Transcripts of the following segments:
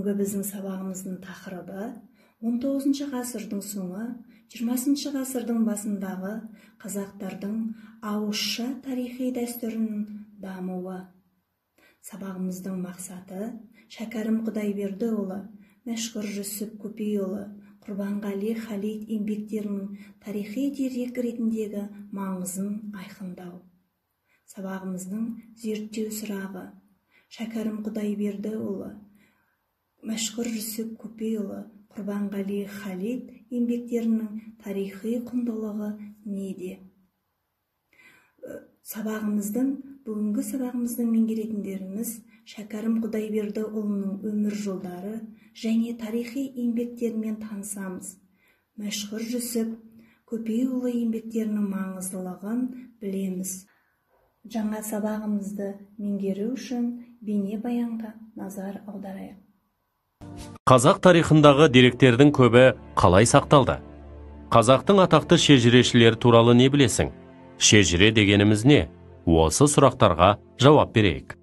Бүгінгі біздің сабағымыздың тақырыбы 19 ғасырдың соңы, 20 ғасырдың басындағы қазақтардың ауызша тарихи дәстүрінің дамуы. Сабағымыздың мақсаты Шәкәрім Құдайбердіұлы, Мәшһүр Жүсіп Көпейұлы, Құрбанғали Халид еңбектерінің тарихи дерек ретіндегі маңызын айқындау. Сабағымыздың зерттеу сұрағы: Шәкәрім Құдайбердіұлы, Мәшһүр Жүсіп Көпейұлы, Құрбанғали Халид еңбектерінің тарихи құндылығы неде? Сабағымыздың, бүгінгі сабағымыздың меңгеретіндеріміз Шәкәрім Құдайбердіұлының өмір жолдары және тарихи еңбектерімен танысамыз. Мәшһүр Жүсіп Көпейұлы еңбектерінің маңыздылығын білеміз. Жаңа сабағымызды меңгеру үшін бейнебаянға назар аударайық. Қазақ тарихындағы деректердің көбі қалай сақталды? Қазақтың атақты шежірешілері туралы не білесің? Шежіре дегеніміз не? Осы сұрақтарға жауап берейік.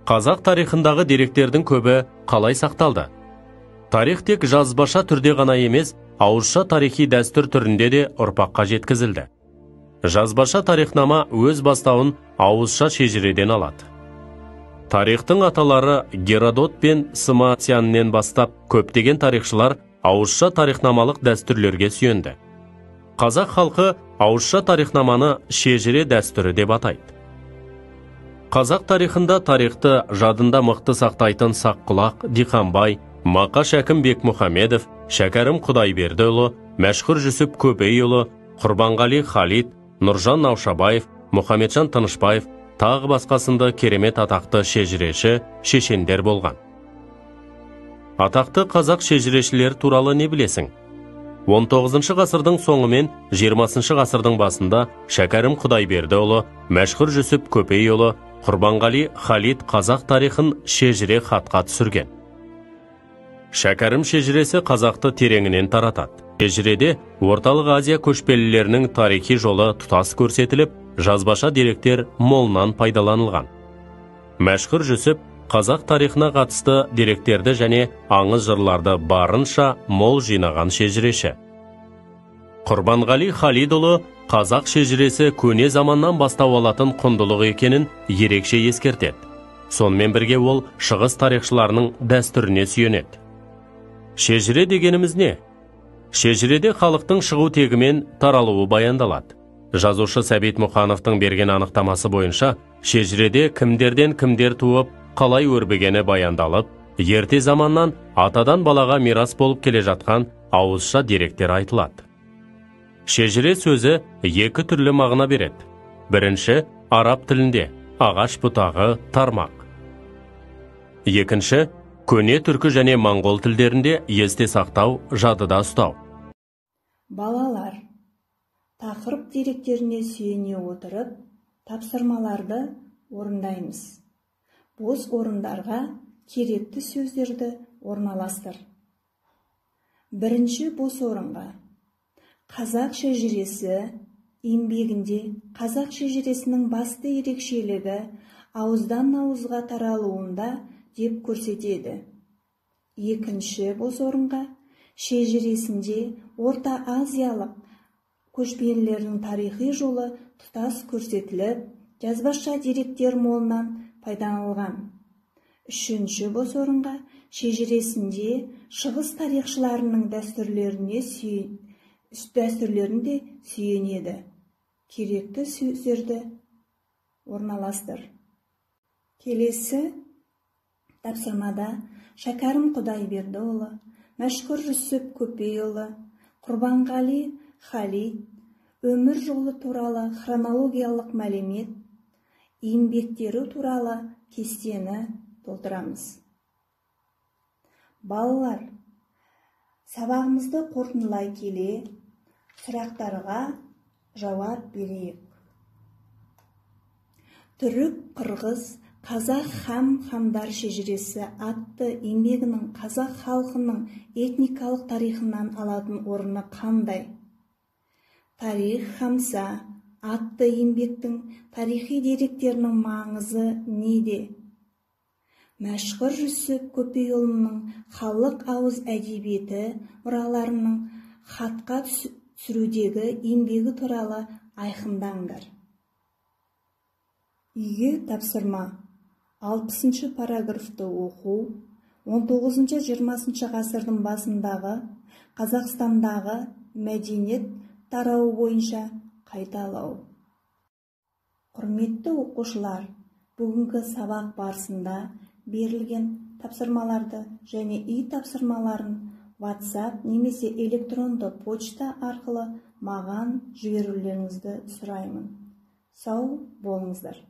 Қазақ тарихындағы деректердің көбі қалай сақталды? Тарих тек жазбаша түрде ғана емес, ауызша тарихи дәстүр түрінде де ұрпаққа жеткізілді. Жазбаша тарихнама өз бастауын ауызша шежіреден алады. Тарихтың аталары Геродот пен Сыма Цяннен бастап көптеген тарихшылар ауызша тарихнамалық дәстүрлерге сүйенді. Қазақ халқы ауызша тарихнаманы шежіре дәстүрі деп атайды. Қазақ тарихында тарихты жадында мықты сақтайтын Саққұлақ, Диқанбай, Мақаш Әкім Бекмұхамедов, Шәкәрім Құдайбердіұлы, Мәшһүр Жүсіп Көпейұлы, Құрбанғали Халид, Нұржан Наушабаев, Мұхамеджан Тынышбаев, тағы басқасында керемет атақты шежіреші, шешендер болған. Атақты қазақ шежірешілері туралы не білесің? 19 ғасырдың соңы мен 20 ғасырдың басында Шәкәрім Құдайбердіұлы, Мәшһүр Жүсіп Көпейұлы, Құрбанғали Халид қазақ тарихын шежіре хатқа түсірген. Шәкәрім шежіресі қазақты тереңінен таратады. Шежіреде Орталық Азия көшпелілерінің тарихи жолы тұтас көрсетіліп, жазбаша деректер молынан пайдаланылған. Мәшһүр Жүсіп қазақ тарихына қатысты деректерді және аңыз жырларды барынша мол жинаған шежіреші. Құрбанғали Халидұлы қазақ шежіресі көне заманнан бастау алатын құндылық екенін ерекше ескертеді. Сонымен бірге ол шығыс тарихшыларының дәстүріне сүйенеді. Шежіре дегеніміз не? Шежіреде халықтың шығу тегі мен таралуы баяндалады. Жазушы Сәбит Мұқановтың берген анықтамасы бойынша шежіреде кімдерден кімдер туып, қалай өрбігені баяндалып, ерте заманнан атадан балаға мирас болып келе жатқан ауызша деректер айтылады. Шежіре сөзі екі түрлі мағына береді. Бірінші, араб тілінде ағаш бұтағы, тармақ. Екінші, көне түркі және моңғол тілдерінде есте сақтау, жадыда ұстау. Балалар, тақырып деректеріне сүйене отырып, тапсырмаларды орындаймыз. Бос орындарға керекті сөздерді орналастыр. Бірінші бос орынға қазақ шежіресі еңбегінде қазақ шежіресінің басты ерекшелігі ауыздан ауызға таралуында деп көрсетеді. Екінші бос орынға шежіресінде Орта Азиялық көшпелілердің тарихи жолы тұтас көрсетіліп, жазбаша деректер молынан пайдаланылған. Үшінші бос орынға шежіресінде шығыс тарихшыларының дәстүрлерінде сүйенеді. Керекті сөздерді орналастыр. Келесі тапсырмада Шәкәрім Құдайбердіұлы, Мәшһүр Жүсіп Көпейұлы, Құрбанғали Халид өмір жолы туралы хронологиялық мәлімет, еңбектері туралы кестені толтырамыз. Балалар, сабағымызды қорытындылай келе сұрақтарға жауап берейік. Түрік, қырғыз, қазақ хам хамдар шежіресі атты еңбегінің қазақ халқының этникалық тарихынан алатын орны қандай? Тарих Хамса атты еңбектің тарихи деректерінің маңызы неде? Мәшһүр Жүсіп Көпейұлының халық ауыз әдебиеті мұраларының хатқа түсірудегі еңбегі туралы айқындаңдар. Үйге тапсырма. 60 параграфты оқу, 19-20 ғасырдың басындағы Қазақстандағы мәдениет тарауы бойынша қайталау. Құрметті оқушылар, бүгінгі сабақ барысында берілген тапсырмаларды және үй тапсырмаларын WhatsApp немесе электронды почта арқылы маған жіберулеріңізді сұраймын. Сау болыңыздар.